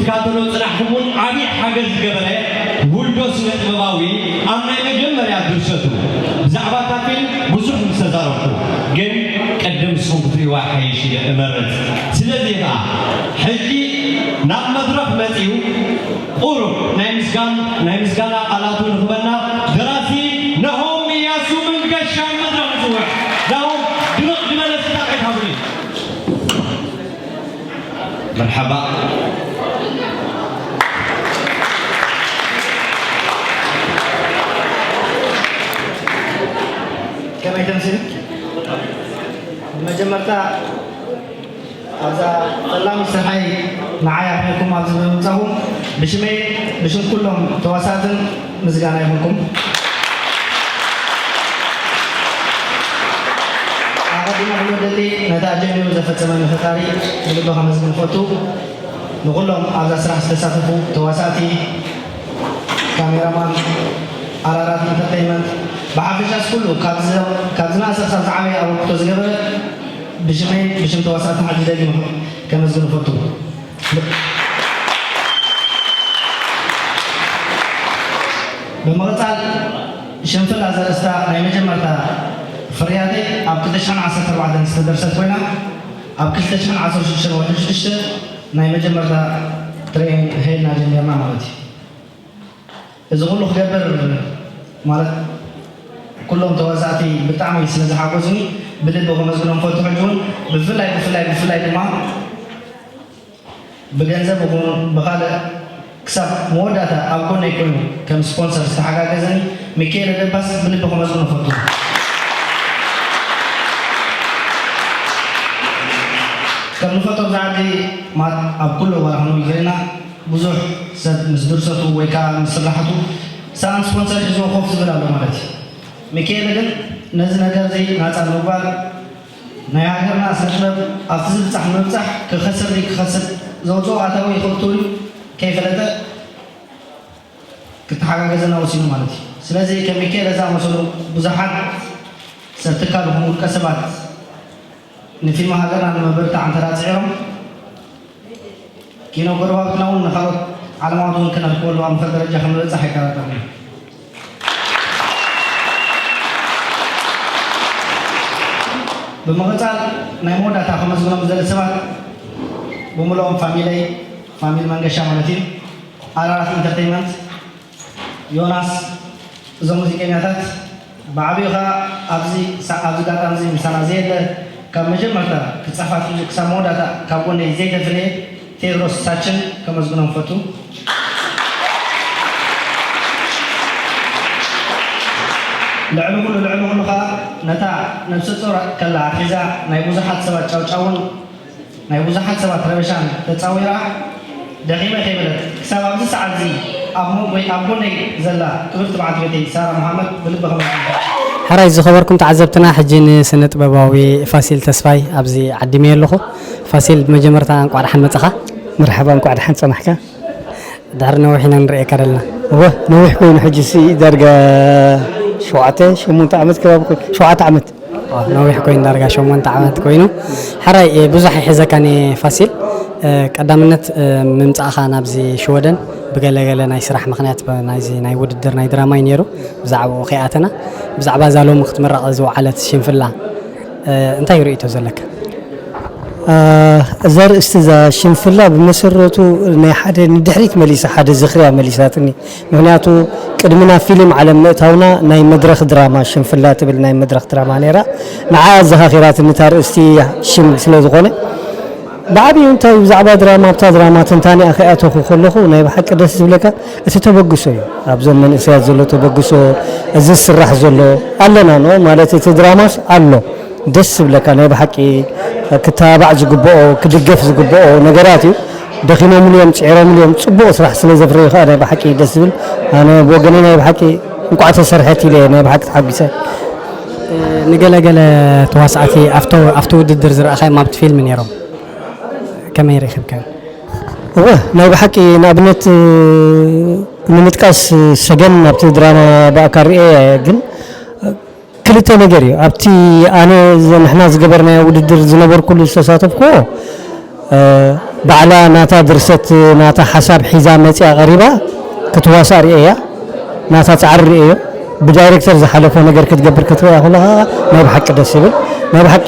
ትከታተሎ ጽናሕኩም እውን ዓቢ ሓገዝ ዝገበረ ውልዶ ስነ ጥበባዊ ኣብ ናይ መጀመርያ ድርሰቱ ብዛዕባ እታ ፊልም ብዙሕ ምስ ተዛረብኩ ግን ቅድም ንስኹም ክትርእይዋ ይሓይሽ ኢለ እመርጽ። ስለዚ ከኣ ሕጂ ናብ መድረኽ መጺኡ ቁሩብ ናይ ምስጋን ናይ ምስጋና ቃላቱ ንኽበና ደራሲ ናሆም እያሱ መንገሻ መድረኽ ንጽውዕ። ናሆም ድምቕ ዝበለ ስታቀት ሃቡኒ። መርሓባ። ከመይ ተምስል? ብመጀመርታ ኣብዛ ፈላሚ ስርሓይ ንዓይ ኣኽቢርኩም ኣብዚ ብምምጻኹም ብሽመይ ብሽም ኩሎም ተዋሳእትን ምስጋና ይኹንኩም። ኣቐዲመ ክብሎ ደሊ ነቲ ኣጀሚሩ ዘፈጸመኒ ፈጣሪ ብልቢ ከመስግን እፈቱ። ንኹሎም ኣብዛ ስራሕ ዝተሳተፉ ተዋሳእቲ፣ ካሜራማን፣ ኣራራት ኢንተርተይመንት፣ ብሓፈሻስ ኩሉ ካብ ዝናእሰ ክሳብ ዝዓበየ ኣበርክቶ ዝገበረ ብሽመይን ብሽም ተዋሳእትን ሕጂ ደጊመ ከመስግን እፈቱ። ብምቕጻል ሽንፍላ ዘርእስታ ናይ መጀመርታ ፍርያተይ ኣብ ክልተ ሽሕን ዓሰርተ ኣርባዕተን ዝተደርሰት ኮይና ኣብ ክልተ ሽሕን ዓሰርተ ሽዱሽተ ወርሒ ሽዱሽተ ናይ መጀመርታ ትሬኒንግ ከይድና ጀሚርና ማለት እዩ። እዚ ኩሉ ክገብር ማለት ኩሎም ተዋሳእቲ ብጣዕሚ ስለ ዝሓገዙኒ ብልቢ ከመስግኖም ፈቱ። ሕጂ እውን ብፍላይ ብፍላይ ብፍላይ ድማ ብገንዘብ ይኹን ብኻልእ ክሳብ መወዳእታ ኣብ ጎነይ ኮይኑ ከም ስፖንሰር ዝተሓጋገዘኒ ሚካኤል ደባስ ብልቢ ከመስግኖ ፈቱ። ከም ንፈልጦ ኣብዚ ዓዲ ማለት ኣብ ኩሉ እዋን ክንብል ንኽእል ኢና ብዙሕ ሰብ ምስ ድርሰቱ ወይ ከዓ ምስ ስራሕቱ ሰኣን ስፖንሰር ሒዝዎ ኮፍ ዝብል ኣሎ ማለት እዩ። ሚካኤል ግን ነዚ ነገር እዚ ናፃ ንምግባር ናይ ሃገርና ስነ ጥበብ ኣብቲ ዝብፃሕ ንምብፃሕ ክኸስር ድዩ ክኸስር ዘውፅኦ ኣታዊ ይኸብር ትብሉ ከይፈለጠ ክተሓጋገዘና ወሲኑ ማለት እዩ። ስለዚ ከም ሚካኤል ዝኣመሰሉ ብዙሓት ሰብ ትካል ይኹን ውልቀ ሰባት ንፊልም ሃገርና ንምብርታዕ እንተዳፅዒሮም ኪኖ ጎረባብትና እውን ንካልኦት ዓለማት እውን ክነርክበሉ ኣብ ምኽእል ደረጃ ከም ዝበፅሕ ኣይጠራጠርና። ብምቕፃል ናይ መወዳእታ ከመስግኖም ዝደሊ ሰባት ብምልኦም ፋሚለይ ፋሚሊ መንገሻ ማለት እዩ ኣራራት ኢንተርቴይመንት ዮናስ እዞም ሙዚቀኛታት ብዓብዩ ኸኣ ኣብዚ ኣጋጣሚ እዚ ምሳና ዘየለ ካብ መጀመርታ ክጻፋት ሒዙ ክሳብ መወዳእታ ካብ ጎነይ ዘይተፈለየ ቴድሮስ ሳችን ከመስግኖም ፈቱ። ልዕሊ ኩሉ ልዕሊ ኩሉ ኸኣ ነታ ነብሰ ጾር ከላ ኣትሒዛ ናይ ብዙሓት ሰባት ጫውጫውን ናይ ብዙሓት ሰባት ረበሻን ተጻዊራ ደኺመ ከይበለት ክሳብ ኣብዚ ሰዓት እዚ ኣብ መንጎይ ኣብ ጎነይ ዘላ ክብርቲ በዓልቲ ቤተይ ሳራ መሓመድ ብልቢ ከመስግን። ሕራይ ዝኸበርኩም ተዓዘብትና፣ ሕጂ ንስነ ጥበባዊ ፋሲል ተስፋይ ኣብዚ ዓዲመዮ ኣለኹ። ፋሲል ብመጀመርታ እንቋዕ ደሓን መጻኻ። መርሓባ እንቋዕ ደሓን ጸናሕካ። ድሕሪ ነዊሕ ኢና ንርእየካ ዘለና። እወ ነዊሕ ኮይኑ ሕጂ ሲ ዳርጋ ሸውዓተ ሸሞንተ ዓመት ከባቢ ኮይኑ ሸውዓተ ዓመት። ነዊሕ ኮይኑ ዳርጋ ሸሞንተ ዓመት ኮይኑ። ሕራይ ብዙሕ ኣይሕዘካን እየ ፋሲል። ቀዳምነት ምምጻእኻ ናብዚ ሽወደን ብገለገለ ናይ ስራሕ ምኽንያት ናይዚ ናይ ውድድር ናይ ድራማ እዩ ነይሩ። ብዛዕባኡ ከይኣተና ብዛዕባ እዛ ሎሚ ክትምረቕ ዝወዓለት ሽንፍላ እንታይ ርእይቶ ዘለካ? እዛ ርእስቲ እዛ ሽንፍላ ብመሰረቱ ናይ ሓደ ንድሕሪት መሊሳ ሓደ ዝኽርያ መሊሳትኒ። ምኽንያቱ ቅድሚ ናብ ፊልም ዓለም ምእታውና ናይ መድረኽ ድራማ ሽንፍላ ትብል ናይ መድረኽ ድራማ ነይራ። ንዓ ኣዘኻኺራትኒ እታ ርእስቲ ሽም ስለ ዝኾነ ብዓብዩ እንታይ ብዛዕባ ድራማ ኣብታ ድራማ ትንታኔኣ ከይኣተኹ ከለኹ ናይ ብሓቂ ደስ ዝብለካ እቲ ተበግሶ እዩ። ኣብዞም መንእሰያት ዘሎ ተበግሶ እዚ ዝስራሕ ዘሎ ኣለና ኖ ማለት እቲ ድራማስ ኣሎ። ደስ ዝብለካ ናይ ብሓቂ ክተባባዕ ዝግብኦ ክድገፍ ዝግብኦ ነገራት እዩ። ደኺሞምሉ እዮም ፅዒሮምሉ እዮም ፅቡቕ ስራሕ ስለ ዘፍረዩ ከዓ ናይ ብሓቂ ደስ ዝብል ኣነ ብወገነይ ናይ ብሓቂ እንቋዕ ተሰርሐት ኢለ ናይ ብሓቂ ተሓጒሰ። ንገለገለ ተዋሳእቲ ኣብቲ ውድድር ዝረኣኻዮም ኣብቲ ፊልም ነይሮም ከመይ ረኺብካዮም? እወ ናይ ብሓቂ ንኣብነት ንምጥቃስ ሰገን ኣብቲ ድራማ ብኣካል ርእየ ግን ክልተ ነገር እዩ ኣብቲ ኣነ ንሕና ዝገበርናዮ ውድድር ዝነበርኩሉ ዝተሳተፍኩዎ ባዕላ ናታ ድርሰት ናታ ሓሳብ ሒዛ መፅያ ቀሪባ ክትዋሳእ ርእያ ናታ ፃዕሪ ርእዮ ብዳይሬክተር ዝሓለፎ ነገር ክትገብር ክትሪኣ ከለኻ ናይ ብሓቂ ደስ ይብል። ናይ ብሓቂ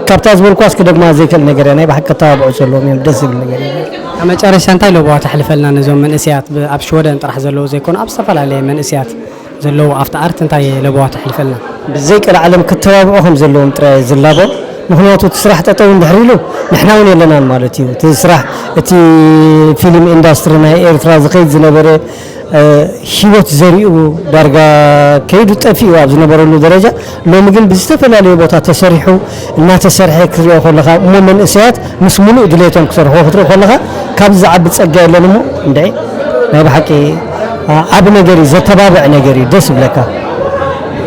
ካብታ ዝበልኳስ ክደግማ ዘይክእል ነገር እያ። ናይ ብሓቂ ከተባብዑ ዘለዎም እዮም። ደስ ዝብል ነገር እዩ። ኣብ መጨረሻ እንታይ ለበዋ ተሕልፈልና ነዞም መንእሰያት ብ- ኣብ ሽወደን ጥራሕ ዘለዉ ዘይኮኑ ኣብ ዝተፈላለየ መንእሰያት ዘለዉ ኣብቲ ኣርት እንታይ ለበዋ ተሕልፈልና? ብዘይ ቀልዓለም ክተባብዑ ከም ዘለዎም ጥራይ ዝላቦ። ምኽንያቱ እቲ ስራሕ ጠጠው እንድሕር ኢሉ ንሕና እውን የለናን ማለት እዩ። እቲ ስራሕ እቲ ፊልም ኢንዳስትሪ ናይ ኤርትራ ዝኸይድ ዝነበረ እ፣ ህይወት ዘሪኡ ዳርጋ ከይዱ ጠፊኡ ኣብ ዝነበረሉ ደረጃ ሎሚ ግን ብዝተፈላለየ ቦታ ተሰሪሑ እናተሰርሐ ክትሪኦ ከለኻ እሞ መንእሰያት ምስ ሙሉእ ድሌቶም ክሰርሑ ክትርኢ ከለኻ ካብዚ ዝዓቢ ጸጋ የለን እሞ እንድዒ ናይ ብሓቂ ዓ- ዓቢ ነገር እዩ ዘተባብዕ ነገር እዩ ደስ ይብለካ።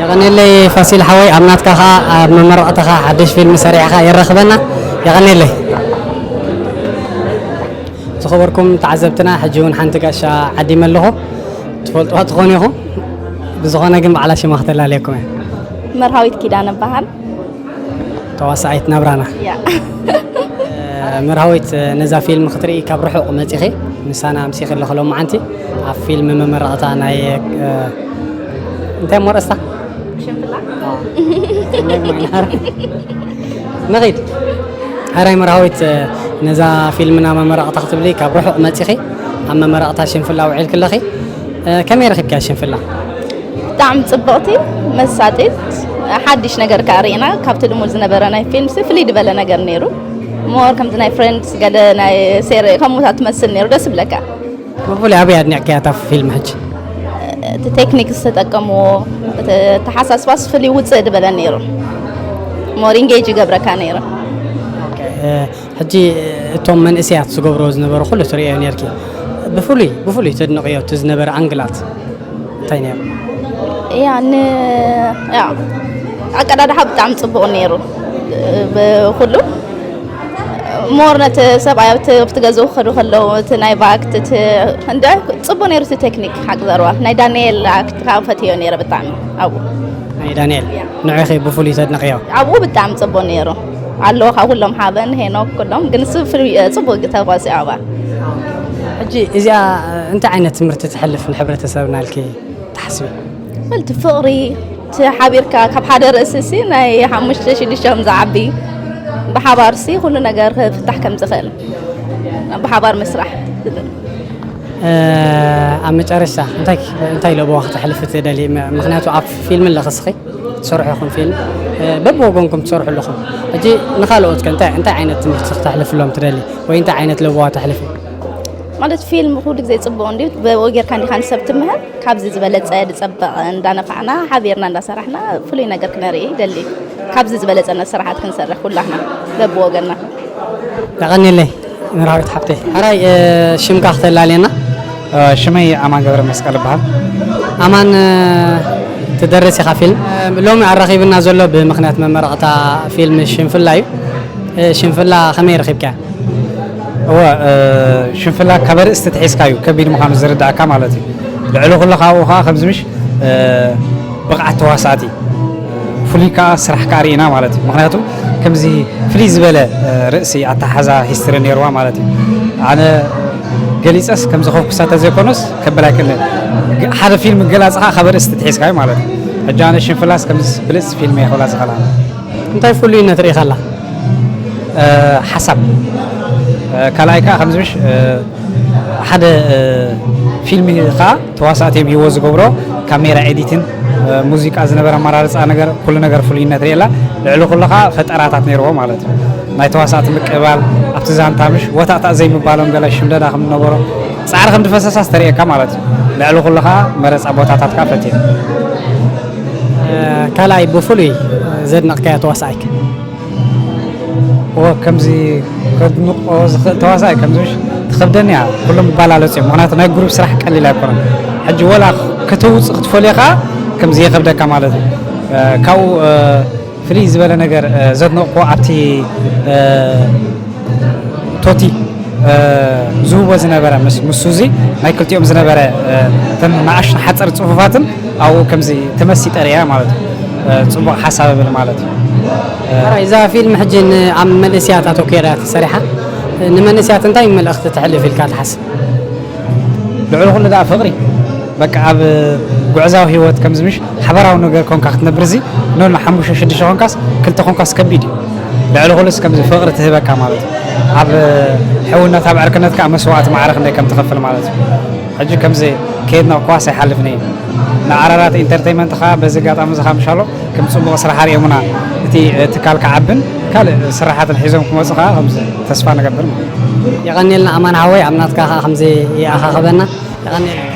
የቐኔለይ ፋሲል ሓወይ ኣብ ናትካ ኸዓ ኣብ መመረቕትኻ ሓድሽ ፊልም ሰሪሕኻ የራኽበና። የቐኔለይ። ዝኸበርኩም ተዓዘብትና ሕጂ እውን ሓንቲ ጋሻ ዓዲመ ኣለኹ። ትፈልጥዋ ትኾኑ ኢኹም። ብዝኾነ ግን ባዕላ ሽማ ክተላለየኩም እያ። መርሃዊት ኪዳነ እበሃል። ተዋሳኣይት ናብራና። ያ መርሃዊት ነዛ ፊልም ክትርኢ ካብ ርሑቕ መፂኺ ምሳና ኣምሲኺ ኣለኹ ሎማዓንቲ ኣብ ፊልም መመረቕታ ናይ እንታይ እሞ ርእስታ ሽንፍላ ንኺድ። ሕራይ መርሃዊት ነዛ ፊልምና መመረቕታ ክትብሊ ካብ ርሑቕ መፂኺ ኣብ መመረቕታ ሽንፍላ ውዒልኪ ኣለኺ። ከመይ ረኺብኪያ ሽንፍላ? ብጣዕሚ ፅብቕቲ መሳጢት ሓድሽ ነገር ከዓ ርኢና ካብቲ ልሙድ ዝነበረ ናይ ፊልምሲ ፍልይ ዝበለ ነገር ነይሩ። ሞር ከምዚ ናይ ፍሬንድስ ገለ ናይ ሴሪ ከምኡታት ትመስል ነይሩ ደስ ይብለካ። ብፍሉይ ኣበይ ኣድኒቕክያ እታ ፊልም ሕጂ? እቲ ቴክኒክ ዝተጠቀምዎ እቲ ኣተሓሳስባስ ፍልይ ውፅእ ዝበለ ነይሩ። ሞር ኢንጌጅ ይገብረካ ነይሩ። ሕጂ እቶም መንእሰያት ዝገብርዎ ዝነበሩ ኩሉ ትርእዮ ነርኪ። ብፍሉይ ብፍሉይ ተድንቕዮ እቲ ዝነበረ ኣንግላት እንታይ ነይሩ? ያ ን ያ ኣቀዳድሓ ብጣዕሚ ፅቡቕ ነይሩ። ብኩሉ ሞር ነቲ ሰብኣይ ኣብቲ ኣብቲ ገዝኡ ክኸዱ ከለዉ እቲ ናይ ባክት እቲ እንደ ፅቡቕ ነይሩ እቲ ቴክኒክ ሓቂ ዘረባ ናይ ዳንኤል ኣክት ከዓ ፈትዮ ነይረ ብጣዕሚ ኣብኡ ናይ ዳንኤል ንዕኺ ብፍሉይ ተድንቕዮ? ኣብኡ ብጣዕሚ ፅቡቕ ነይሩ ኣለዉ ካብ ኩሎም ሓበን ሄኖክ ኩሎም ግን ንሱ ፍሉይ ፅቡቕ ተዋሲኦ ኣብኣ ሕጂ እዚኣ እንታይ ዓይነት ትምህርቲ ትሕልፍ ንሕብረተሰብና ኢልኪ ትሓስቢ? በልቲ ፍቕሪ እቲ ሓቢርካ ካብ ሓደ ርእሲ ሲ ናይ ሓሙሽተ ሽዱሽተ ከም ዝዓቢ ብሓባር ሲ ኩሉ ነገር ክፍታሕ ከም ዝኽእል ብሓባር ምስራሕ ኣብ መጨረሽታ እንታይ እንታይ ለበዋ ክተሕልፊ ትደሊ? ምክንያቱ ኣብ ፊልም ኣለኺ እስኺ ትሰርሑ ኢኹም ፊልም በብወገንኩም ትሰርሑ ኣለኹም። ሕጂ ንኻልኦት ከ እንታይ እንታይ ዓይነት ትምህርቲ ክተሕልፍሎም ትደሊ ወይ እንታይ ዓይነት ለበዋ ተሕልፊ? ማለት ፊልም ኩሉ ግዜ ፅቡቕ እንድዩ ብኡ ጌርካ እንዲኻ ንሰብ ትምህር ካብዚ ዝበለፀ ዝፀበቐ እንዳነፋዕና ሓቢርና እንዳሰራሕና ፍሉይ ነገር ክነርኢ ይደሊ። ካብዚ ዝበለፀ ስራሓት ክንሰርሕ ኩላህና በብወገንና። የቐንየለይ መርሃዊት ሓብተይ። ሕራይ ሽምካ ክተላልየና? ሽመይ ኣማን ገብረ መስቀል እበሃል። ኣማን ትደርስ ኢኻ ፊልም። ሎሚ ኣራኺብና ዘሎ ብምኽንያት መመረቕታ ፊልም ሽንፍላ እዩ። ሽንፍላ ከመይ ረኺብካያ? እወ ሽንፍላ ካብ ኣርእስቲ ተሒዝካ እዩ ከቢድ ምዃኑ ዝርዳእካ ማለት እዩ። ልዕሊ ኩሉ ካብኡ ከዓ ከምዚ ምሽ ብቕዓት ተዋሳእቲ ፍሉይ ከዓ ስራሕ ከዓ ርኢና ማለት እዩ። ምክንያቱ ከምዚ ፍልይ ዝበለ ርእሲ ኣተሓዛ ሂስትሪ ነይርዋ ማለት እዩ። ኣነ ገሊፀስ ከምዚ ከፍኩሳ ተዘይኮነስ ከበል ኣይክእልን ሓደ ፊልም ገላፂ ከዓ ካብ ኣርእስቲ ተሒዝካ እዩ ማለት እዩ። ሕጂ ኣነ ሽንፍላስ ከምዚ ብልፅ ፊልም እየ ክብላ ዝኽእላ። እንታይ ፍሉይነት ርኢኻላ? ሓሳብ ካልኣይ ከዓ ከምዚ ምሽ ሓደ ፊልም ከዓ ተዋሳእቲ እዮም ሂዎ ዝገብሮ ካሜራ ኤዲትን ሙዚቃ ዝነበረ ኣመራርፃ ነገር ኩሉ ነገር ፍሉይነት ርኤላ ልዕሊ ኩሉ ከዓ ፈጠራታት ነይርዎ ማለት እዩ ናይ ተዋሳእቲ ምቅባል ኣብቲ ዛንታ ምሽ ወታእታእ ዘይምባሎም ገለ ሽምደዳ ከም ዝነበሮ ፃዕሪ ከም ዝፈሰሳ ዝተርእየካ ማለት እዩ ልዕሊ ኩሉ ከዓ መረፃ ቦታታት ከዓ ፈትየ ካልኣይ ብፍሉይ ዘድነቕካዮ ተዋሳኣይክ እወ ከምዚ ከድንቆ ዝኽእል ተዋሳኣይ ከምዚ ምሽ ትኸብደኒ እያ ኩሎም ይባላለፁ እዮም ምክንያቱ ናይ ግሩፕ ስራሕ ቀሊል ኣይኮነን ሕጂ ወላ ከተውፅእ ክትፈልዮ ከዓ ከምዚ የኸብደካ ማለት እዩ ካብኡ ፍልይ ዝበለ ነገር ዘድነቕኩ ኣብቲ ቶቲ ዝህቦ ዝነበረ ምስ ምስ ሱዚ ናይ ክልቲኦም ዝነበረ እተን ንኣሽቱ ሓፀር ፅፉፋትን ኣብኡ ከምዚ ተመሲጠ ርእያ ማለት እዩ ፅቡቕ ሓሳብ እብል ማለት እዩ ሕራይ፣ እዛ ፊልም ሕጂ ን-፣ ኣብ መንእስያት ኣተኲራ እያ ተሰሪሓ። ንመንእስያት እንታይ መልእኽቲ ተሕልፍ ኢልካ ትሓስብ? ልዕሊ ኩሉ ደኣ ፍቕሪ፣ በቃ ኣብ ጉዕዛዊ ህይወት ከምዚ ምሽ ሓበራዊ ነገር ኮንካ ክትነብር፣ እዚ ኖርማል ሓሙሽተ ሽዱሽተ ኮንካስ ክልተ ኮንካስ ከቢድ እዩ። ልዕሊ ኩሉስ ከምዚ ፍቕሪ ትህበካ ማለት እዩ። ኣብ ሕውነት ኣብ ዕርክነት ከዓ መስዋእቲ ማዕረ ክንደይ ከም ትኸፍል ማለት እዩ። ሕጂ ከምዚ ከየድና ክዋስ ኣይሓልፍን እየ። ንዓራራት ኢንተርቴይመንት ከዓ በዚ ኣጋጣሚ እዚ ከዓ ምሻሎ ከም ፅቡቕ ስራሕ ኣርእዮምና፣ እቲ ትካል ክዓብን ካልእ ስራሓትን ሒዞም ክመፁ ከዓ ከምዚ ተስፋ ንገብር ማለት እዩ። የቐንየልና ኣማን ሓወይ፣ ኣብ ናትካ ከዓ ከምዚ ይኣኻኸበና። የቐንየልና።